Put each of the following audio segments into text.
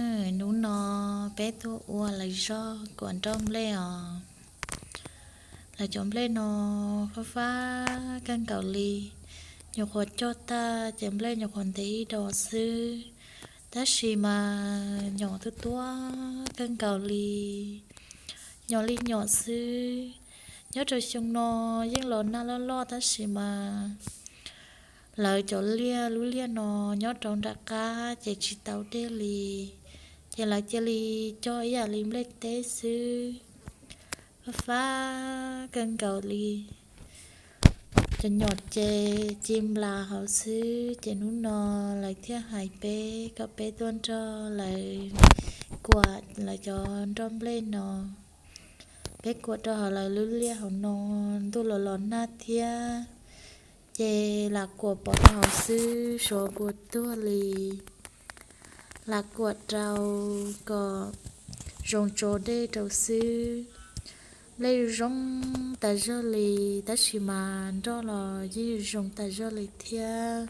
Hnub no peb tuaj ua lawv zog kuam nroj nplej os. Lawv cov nplej no fab fab kawg nkaus li, nyuam qhuav cog tag ces nplej nyuam qhuav ntev ib do xwb, tab sis mas nyom tuaj tuaj kawg nkaus li, nyom li nyom xwb. Nyob rau xyoo no yeej los nag loj loj tab sis mas lawv cov liaj lub liaj no nyob rau nram qab ces tsis tau dej li, ces lawv cia li cog ib yam li nplej teb xwb, fab fab kawg nkaus li. Cov nyom ces ci nplas hauv xwb, ces hnub no lawv thiaj hais peb kom peb tuaj nrog lawv kuam lawv cov nroj nplej no. Peb kuam rau hauv lawv lub liaj hauv no, ntuj los los nag thiab, ces lam kuam pov rau hauv xwb, suav puas tuag li. Lam kuam rau kom zoo tso dej rau xwb. Nplej zoo tas zog li, tab sis mas nroj los yeej zoo tas zog li thiab.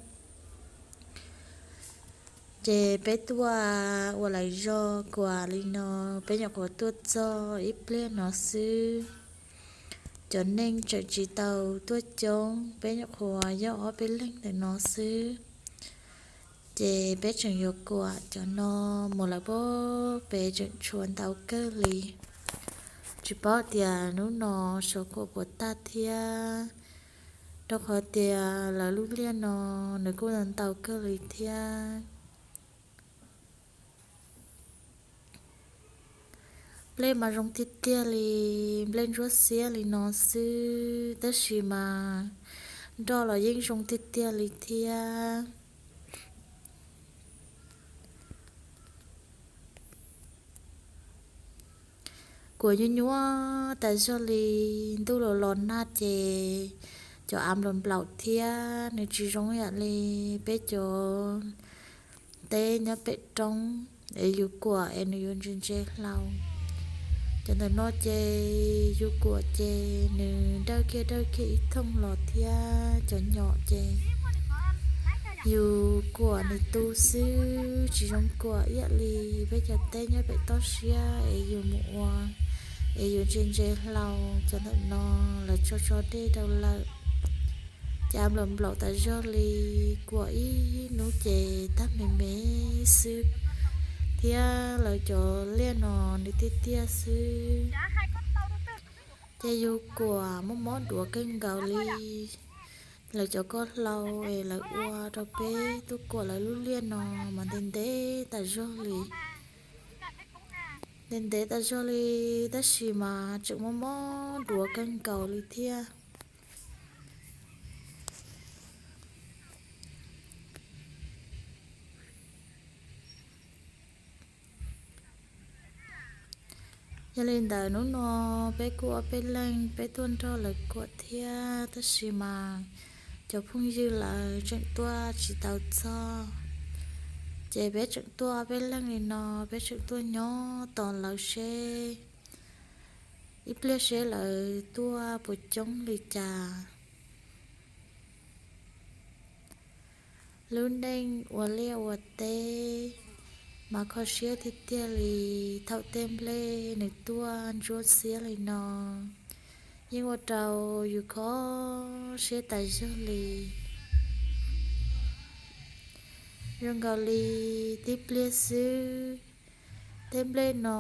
Ces peb tuaj ua lawv zog kuam li no, peb nyuam qhuav tuaj txog ib pliag no xwb, cov neeg tseem tsis tau tuaj coob, peb nyuam qhuav yog ob peb leeg ntawm no xwb. Ces peb tseem yuav kuam cov no mus lawm pab pem tseem tshuav ntau kawg li. Tsis paub tias hnub no suav kuam puas tag thiab, rau qhov tias lawv lub liaj no nws kuj ntau kawg li thiab. Nplej mas zoo tiag tiag li, nplej ntsuab xiab li no xwb, tab sis mas nroj los yeej zoo tiag tiag li thiab. Kuam nyuaj nyuaj tas zog li, ntuj los los nag ces cov av nplaum nplaum thiab nws tsis zoo yam li peb cov teb nyob pem roob es yus kuam es nws yuav ntse ntse hlau. Cov ntawm no ces yus kuam ces nws dawj kiag dawj kiag ib thooj los thiab. Cov nyom ces yus kuam nws tu xwb, tsis zoo kuam ib yam li peb cov teb nyob pem toj siab es yus mus ua es yus ntse ntse hlau. Cov ntawm no lawv tso tso dej rau lawm, ces av nplaum nplaum tas zog li, kuam ib hnub ces tag me me xwb, thiab lawv cov liaj no nws tiaj tiaj xwb. Ces yus kuam mob mob duav kawg nkaus li. Lawv cov koj hlau es lawv ua rau peb tuaj kuam lawv lub liaj no mas ntev ntev tas zog li, ntev ntev tas zog li, tab sis mas tseem mob mob duav kawg nkaus li thiab. Yog li ntawd hnub no peb kuj ob peb leeg peb tuaj nrog lawv kuam thiab, tab sis mas cov phooj ywg lawv tseem tuaj tsis tau txog, ces peb tseem tuaj ob peb leeg li no, peb tseem tuaj nyob tos lawv seb ib pliag seb lawv tuaj puas coob li cas. Lub neej ua liaj ua teb mas kho siab tiag tiag li. Thaum tej nplej nws tuaj ntsuab xiab li no, yeej ua rau yus kho siab tas zog li. Zoo nkaus li tib pliag xwb, tej nplej no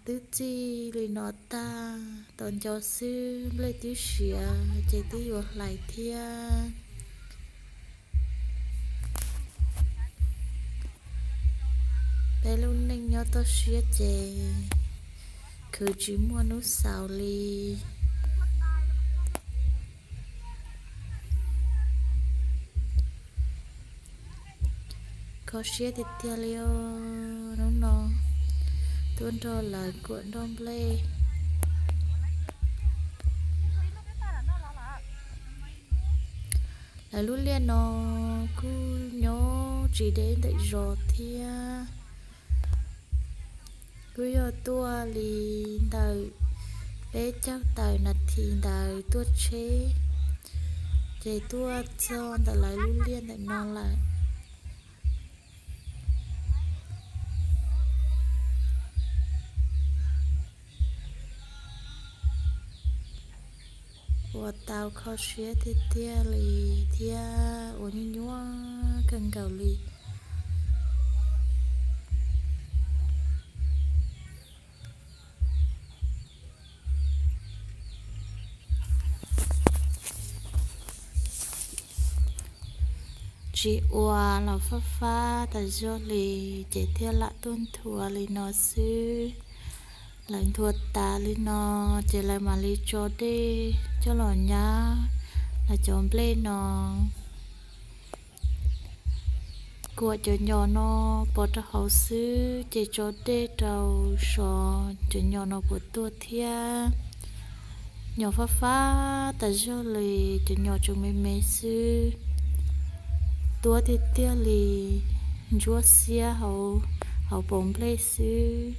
twb txij li no tag, tos nco xwb nplej twb siav ces twb yuav hlais thiab. Peb lub neej nyob toj siab ces khwv tsis muaj hnub xaus li. Kho siab tiag tiag li os. Hnub no tuaj nrog lawv kuam nroj nplej. Lawv lub liaj no kuj nyob tsis deb ntawm zos thiab, kuj yog tuaj li ntawm peb caug tawm nas this ntawd tuaj tsheb, ces tuaj txog ntawm lawv lub liaj ntawm no lawm. Ua tau kho siab tiag tiag li thiab ua nyuaj nyuaj kawg nkaus li. Tsis ua los fab fab tas zog li, ces thiaj lam tuaj nthua li no xwb. Lawv nthua tas li no, ces lawv mam li tso dej coj los nyab lawv cov nplej no. Kuam cov nyom no pov rau hauv xwb, ces tso dej rau so cov nyom no puas tuaj thiab. Nyom fab fab tas zog li, cov nyom tseem me me xwb. Tuab tiag tiag li, ntsuab xiab hauv, hauv paus nplej xwb.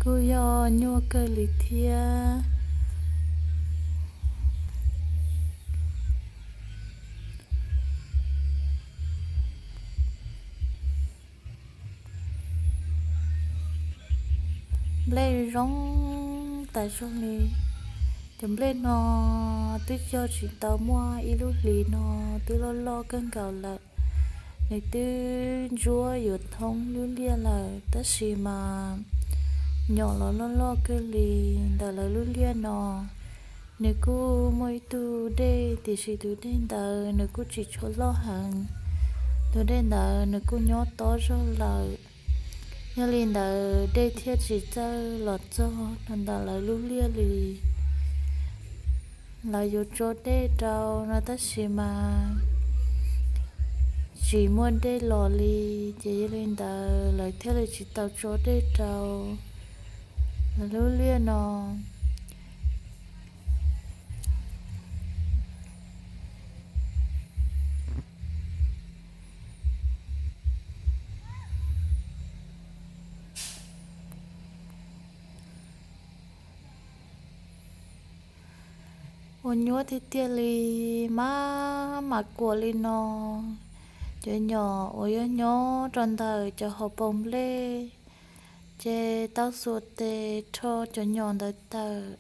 Kuj yog nyuaj kawg li thiab. Nplej zoo tas zog li. Cov nplej no twb cog tsis tau muaj ib lub hlis no, twb loj loj kawg nkaus lawm. Nws twb ntsuab yuav thoob lub liaj lawm, tab sis mas nyom los loj loj kawg li ntawm lawv lub liaj no. Nws kuj muaj ib tug dej, tiam sis tus dej ntawd nws kuj tsis tshua loj heev. Tus dej ntawd nws kuj nyob tob zog lawm. Yog li ntawd dej thiaj tsis txawj los txog rau ntawm lawv lub liaj li. Lawv yuav tso dej rau no tab sis mas tsis muaj dej los li, ces yog li ntawd lawv thiaj li tsis tau tso dej rau lawv lub liaj no. Ua nyuaj tiag tiag li, maj mam kuam li no. Cov nyom uas yog nyob rau ntawm cov hauv paus nplej, ces tau xuas tes rho cov nyom ntawd tawm,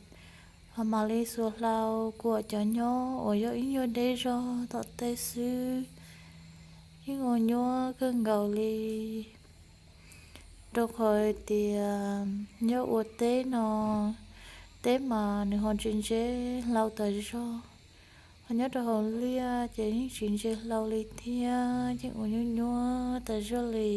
ho mam li xuas hlau kuam cov nyob uas yog ib nyuag deb zog tom tej xwb. Yeej ua nyuaj kawg nkaus li, rau qhov hais tias nyob ua teb no, teb mas nws ho ntse ntse hlau tas zog, ho nyob rau hauv liaj ces yeej tsis ntse hlau li thiab, yeej ua nyuaj nyuaj tas zog li.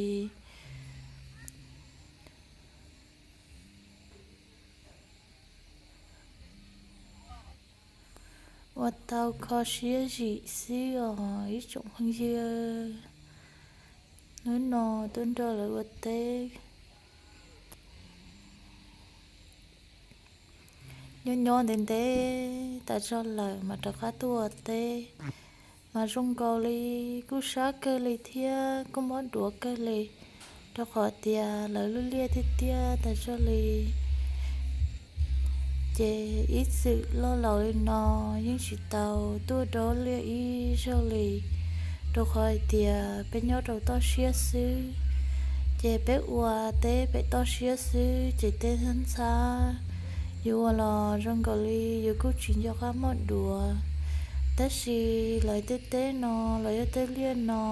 Ua tau kho siab zim xwb os ib tsoom phooj ywg. Hnub no tuaj nrog lawv ua teb, nyob nyob ntev ntev tas zog lawm mas rov qab tuaj ua teb, mas zoo nkaus li kuj sab kawg li thiab kuj mob duav kawg li, rau qhov tias lawv lub liaj tiaj tiaj tas zog li. Ces ib txwm loj laus li no yeej tsis tau tuaj dob liaj ib zaug li, rau qhov hais tias peb nyob rau toj siab xwb, ces peb ua teb pem toj siab xwb ces tej ntxhab ntxhab yus ua los zoo nkaus li yus kuj tsis nco qab mob duav. Tab sis lawv tej teb no los yog tej liaj no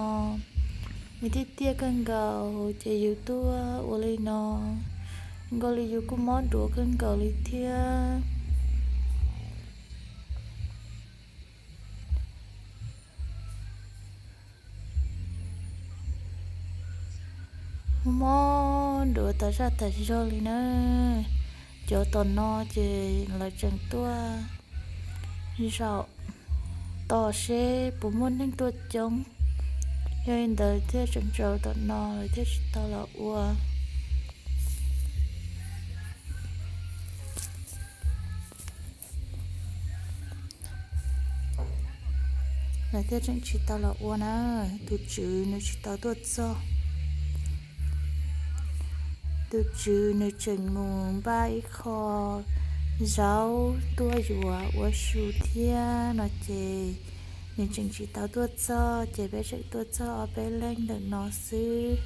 nws tiaj tiaj kawg nkaus ces yus tuaj ua li no nkaus li yus kuj mob duav kawg nkaus li thiab. Mob duav tas zaj tas zog li na. Cov tom no ces lawv tseem tuaj zaum tos seb puas muaj neeg tuaj coob, yog li ntawd thiaj tseem tsaus tom no lawv thiaj tsis tau los ua. Lawv thiaj tseem tsis tau los ua na, tus tswv nws tsis tau tuaj txog. Tus tswv nws tseem mus npaj ib qho zaub tuaj yuav ua su thiab no ces nws tseem tsis tau tuaj txog, ces peb tseem tuaj txog ob peb leeg ntawm no xwb.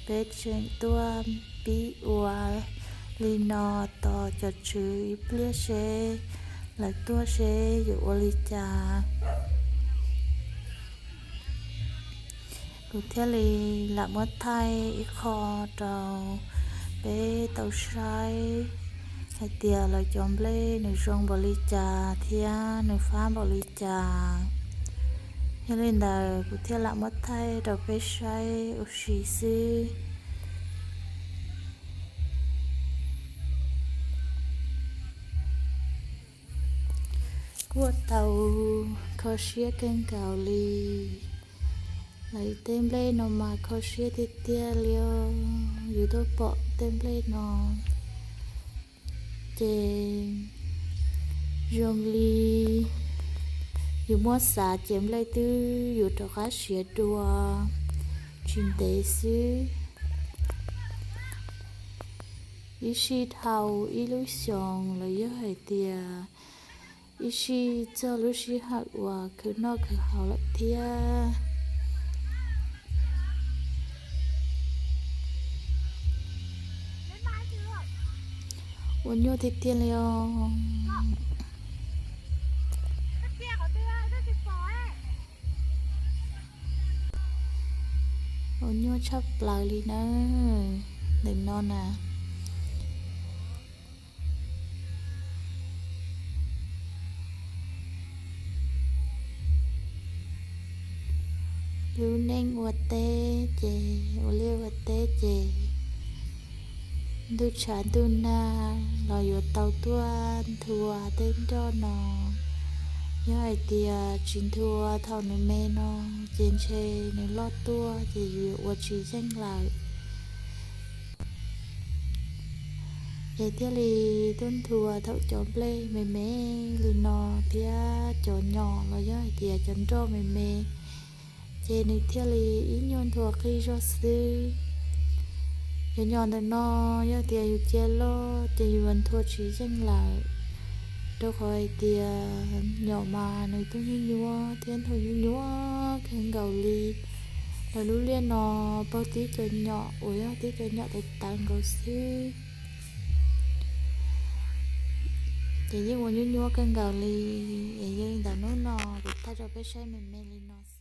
Peb tseem tuaj pib ua li no tos cov tswv ib pliag seb lawv tuaj seb yuav ua li cas. Kuv thiaj li lam muab thaij ib qho rau peb tau saib hais tias lawv cov nplej nws zoo npaum li cas thiab nws fab npaum li cas. Yog li ntawd kuv thiaj lam muab thaij rau peb saib ua si xwb. Kuj tau kho siab kawg nkaus li. Lawv tej nplej no mas kho siab tiag tiag li os. Yus tuaj pom tej nplej no ces zoo li yus muab xav ces nplej twb yuav rov qab siav dua tsis ntev xwb. Ib sij dhau ib lub xyoos los yog hais tias ib sij txog lub sij hawm uas khwv noj khwv haus lawm thiab. Ua nyuaj tiag tiag li os. Ua nyuaj tshaj plaws li na. Ntawm no na, lub neej ua teb ces, ua liaj ua teb ces ntuj tshav ntuj nag los yuav tau tuaj nthua tej nroj no. Yog hais tias tsis nthua thaum nws me no ces ntshe nws loj tuaj ces yus yuav ua tsis yeej lawm. Ces thiaj li tuaj nthua thaum cov nplej me me li no thiab cov nyom los yog hais tias cov nroj me me, ces nws thiaj li ib nyuag nthua qij zog xwb. Cov nyom ntawm no yog tias yus cia loj ces yus yuav nthua tsis yeej lawm, rau qhov hais tias nyom mas nws tuaj nyuaj nyuaj thiab nthua nyuaj nyuaj kawg nkaus li. Lawv lub liaj no paug tib cov nyom uas yog tib cov nyom tawv tawv nkaus xwb, ces yeej ua nyuaj nyuaj kawg nkaus li. Es yog li ntawd hnub no kuv thaij rau peb saib me me li no xwb.